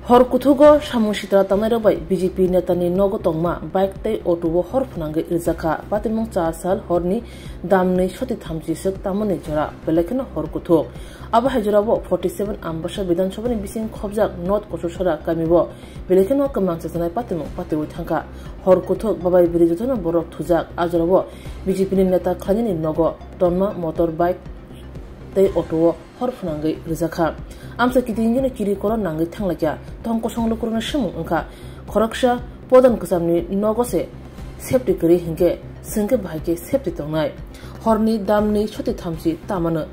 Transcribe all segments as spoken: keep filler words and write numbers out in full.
Hor kuthugo samung sitra tangnairok bai B J P netani nogo tongma bike tei auto-o hor phwnangwi rijak kha. Patimung cha sal horni damni soti thamchi swk tamani jora, belai kheno hor kuthuk. Abo hai jorao forty seven Ambasa Bidhan Sabhani bising khobjak North Kochusora kamio belai kheno kwmang chajaknai patimung patiwi thangkha. Hor kuthuk babai bwrwi jotono borok thujak. A jorao B J P ni neta khlainani nogo tonma motor bike tei auto-o hor phwnangwi rijak kha. Amsa kiting gino kiri koro nangwi thanglaikya. Tong kosong lukurokni swmung wngkha. Khoroksa podon kwchamni nogo se safety kwrwi hinkhe, swngkhe bahai khe safety tongnai. Horni damni soti thamchi tamano.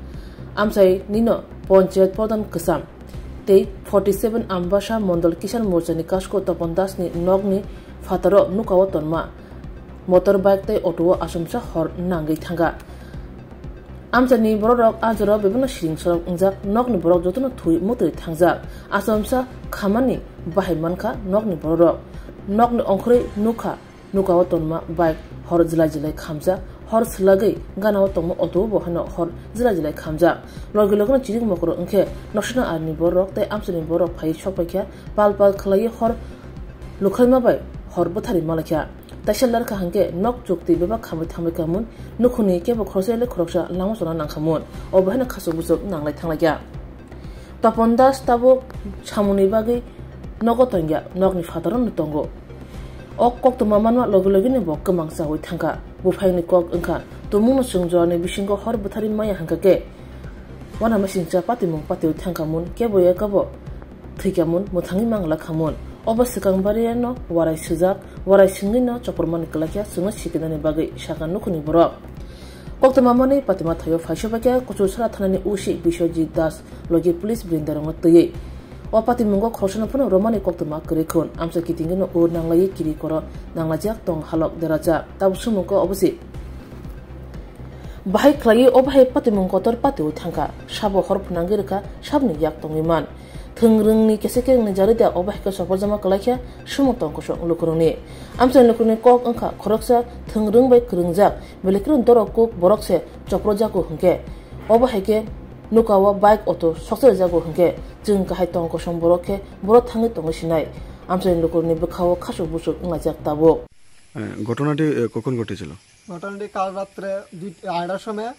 Amchai nino ponchayat podon kwcham tei forty seven Ambasa Mondol Kisan Morchani Kasko Topon Dasni nokni phataro nukao tonma motor bike tei auto-o achomsa hor nangwi thangkha. Amchaini bororok a jorao bebakno siring sorok wngjak, nokni borok jotono thwi mwtwi thangjak. Achomsa khamani bahai mankha nokni bororok. Nokni ongkhorwi nukha, nukao tonma bike hor jilai jilai khamjak, hor swlagwi ganao tongma auto-o bo haino hor jilai jilai khamjak. Logi logino chirik mokro wngkhe noksano arini bororok tei amchaini bororok phaiwi sokpaikha, pal pal khlaiwi hor lukhlaima bai hor bwthari malaikha. Taisa lar kha hwnkhe nok chukti bebak khamwi thangbai kamun, nukhungni kebo khoroksa le khoroksa lama chona nangkhamun, obo haino khasuk busuk nanglai thanglaikha. Topon Das tabuk samungni bagwi nogo tongya, nokni phataro no tongo. O koktwma manma logi logini bo kwmang chawi thangkha. Buphayungni kok wngkha, tumungno chwng jorani bisingo hor bwthari maya hwnkha khe, uanamasingcha patimung patiwi thangkhamun, kebo ya kabo thwikhamun, mwthangwi mangla khamun. Obo swkang bariano warai swijak, warai swngwino choprwmani kwlaikha chwngno sikinani bagwi, sakha nukhungni borok. Koktwma manwi patima thaio phaisobaikha Kuchulsora thanani O C Biswajit Das logi police brindarokno twiwi. O patimungo khoroksa no phano romani koktwma kwrwi khun, amsa kitingino ur nanglaiwi kiri koro nanglaijak tong halok derajak. Tabuk swngmung khe obo se. Bahai khlaiwi o bahai patimung kotor patiwi thangkha. Sabo hor phwnangwi rwkha, saboni yak tongwi man. Thwng rwngni kese kerengni jarwi da o bahai khe soporjama kwlaikha, swmung tong kosong lukurokni. Amchaini lukurokni kok wngkha khoroksa thwng rwng bai kwrwngjak, belai kheno dorok kuk borok se choprojago hwnkhe. O bahai khe nukao bike auto soksa rijago hwnkhe, chwng kahai tong kosong borok khe borok thangwi tongwi sinai. Amchaini lukurokni bwkhao khasuk busuk wnglaijak tabuk. এ, ঘটনাটি, এ, কখন ঘটেছিল? ঘটনাটি কাল রাত্রে দুই, আড়াইটার সময়,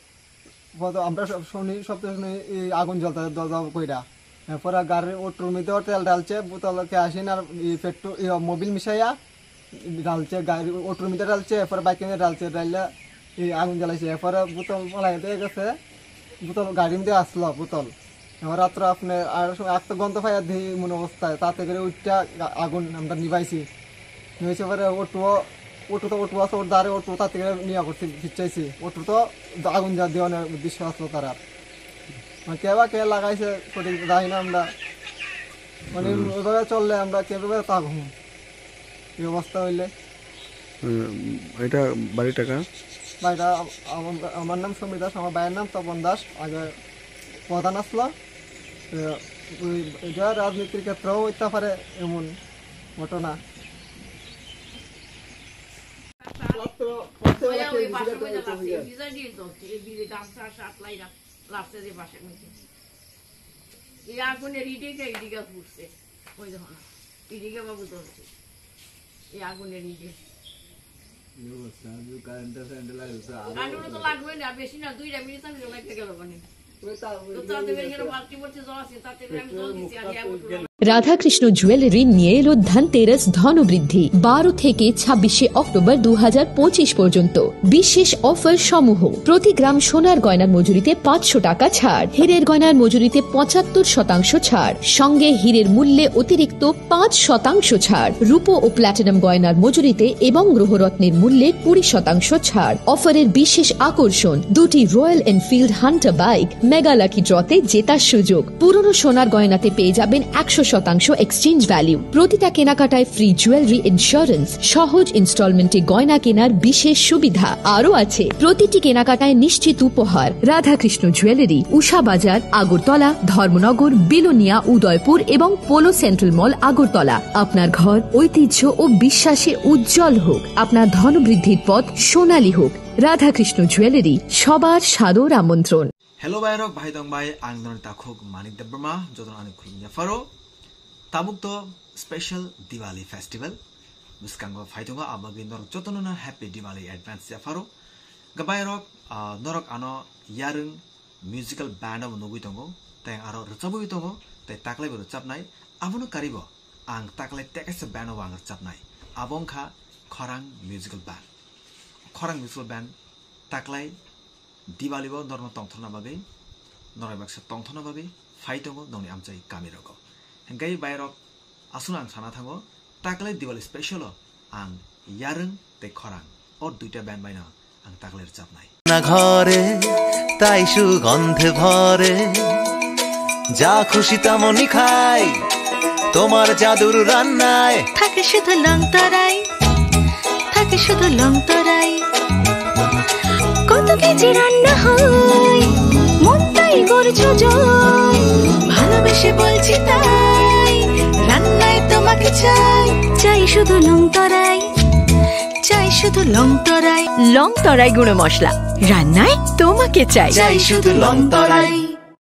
বোধ-, আমরা সব শুনি, সব তো শুনি এই আগুন জ্বলতে দরজা কইরা। এরপরে গাড়ির অটোর মধ্যে তেল ঢালছে, বোতল কেরোসিন আর এই পেট্রো-, এই মোবিল মিশাইয়া ঢালছে, গাড়ি অটোর মধ্যে ঢালছে, এরপরে বাইকের মধ্যে ঢালছে, ঢাললে এই আগুন জ্বালাইছে। এরপরে বোতল ফালাই দিয়ে গেছে, বোতল গাড়ির মধ্যে আসলো বোতল। এবার রাত্রে আপনি আর সময় একটা গন্ধ পাইয়া দেখি এমন অবস্থায়, তাতে করে উঠটা আগুন আমরা নিভাইছি। নিয়ে এসে পরে অটো, অটো তো অটো আছে, ওর দ্বারে অটো তাতে করে নিয়ে করছে, ফিরচাইছি। অটো তো আগুন যা দেওয়ানোর উদ্দেশ্য আসলো তারা। মানে কে বা কে লাগাইছে সঠিক জানি না আমরা। মানে হুম। ওইভাবে চললে আমরা কিভাবে থাকবো? এই অবস্থা হইলে। উম, এটা বাড়িটা কার? বাড়িটা আম-, আমার, আমার নাম সমীর দাস, আমার ভাইয়ের নাম তপন দাস। আগে প্রধান আসলো। এ, ওই, এটা রাজনীতির ক্ষেত্রেও হইতে পারে এমন ঘটনা। ওই, ওই পাশে ওই যে লাগছে, এই বিজয় দিয়ে চলছে, এই বিজয় গামছা, শার্ট লাইরা লাগছে যে পাশে ওই যে। এই আগুনের ইডিকে, ইডিকে ঘুরছে। ওই দেখো না, ইডিকে বাবু চলছে। এই আগুনের ইডি। কারেন্ট তো লাগবে না, বেশি না, দুইটা মিনিট আমি জমা খেয়ে গেল মানে। রাধাকৃষ্ণ জুয়েলারি নিয়ে এলো ধনতেরাস ধনবৃদ্ধি, বারো থেকে ছাব্বিশে অক্টোবর দু হাজার পঁচিশ পর্যন্ত। বিশেষ অফার সমূহ: প্রতি গ্রাম সোনার গয়নার মজুরিতে পাঁচশো টাকা ছাড়, হীরের গয়নার মজুরিতে পঁচাত্তর শতাংশ ছাড়, সঙ্গে হীরের মূল্যে অতিরিক্ত পাঁচ শতাংশ ছাড়, রূপো ও প্ল্যাটিনাম গয়নার মজুরিতে এবং গ্রহরত্নের মূল্যে কুড়ি শতাংশ ছাড়। অফারের বিশেষ আকর্ষণ, দুটি royal Enfield Hunter bike, mega lucky ড্রতে জেতার সুযোগ। পুরনো সোনার গয়নাতে পেয়ে যাবেন একশো শতাংশ এক্সচেঞ্জ ভ্যালু। প্রতিটা কেনাকাটায় ফ্রি জুয়েলারি ইন্স্যুরেন্স, সহজ ইনস্টলমেন্টে গয়না কেনার বিশেষ সুবিধা। আরও আছে প্রতিটি কেনাকাটায় নিশ্চিত উপহার। রাধাকৃষ্ণ জুয়েলারি, উষা বাজার, আগরতলা, ধর্মনগর, বিলোনিয়া, উদয়পুর এবং পোলো সেন্ট্রাল মল, আগরতলা। আপনার ঘর ঐতিহ্য ও বিশ্বাসে উজ্জ্বল হোক। আপনার ধনবৃদ্ধির পথ সোনালী হোক। রাধাকৃষ্ণ জুয়েলারি, সবার সাদর আমন্ত্রণ। Hello, bhai rok, bhai tong bhai, ang noni takhuk Manik Debbarma, jotono ani khulumya pharo. Tabuk to special Diwali festival bwskango phai tongo, abagwi norok jotono no happy Diwali advance yapharo. Gabai rok, ah, norok ano yarwng musical band bo nugwi tongo, tei aro rwchabwi tongo, tei taklai bo rwchabnai. Abono karibo ang taklai tekesa band bo ang rwchabnai. Abo wngkha Khorang Musical Band. Khorang Musical Band taklai Diwali bo norno tongthorna bagwi, norok baksa tongthorna bagwi phai tongo nongni amchai kami rogo. Hingke bai rok aswk ang sana thango, taklai Diwali special o ang yarwng tei khorang o duita band bai no ang taklai rwchabnai. না ঘরে তাই সুগন্ধে ভরে, যা খুশি তেমনই খাই তোমার জাদুর রান্নায়। থাকে শুধু লং তরাই, থাকে শুধু লং তরাই। কত কেজি রান্না হয়, মনটাই করছো জয়। ভালোবেসে বলছি তাই, রান্নায় তোমাকে চাই। চাই শুধু লং তরাই, চাই শুধু লং তরাই। লং তরাই গুঁড়ো মশলা, রান্নায় তোমাকে চাই। চাই শুধু লং তরাই।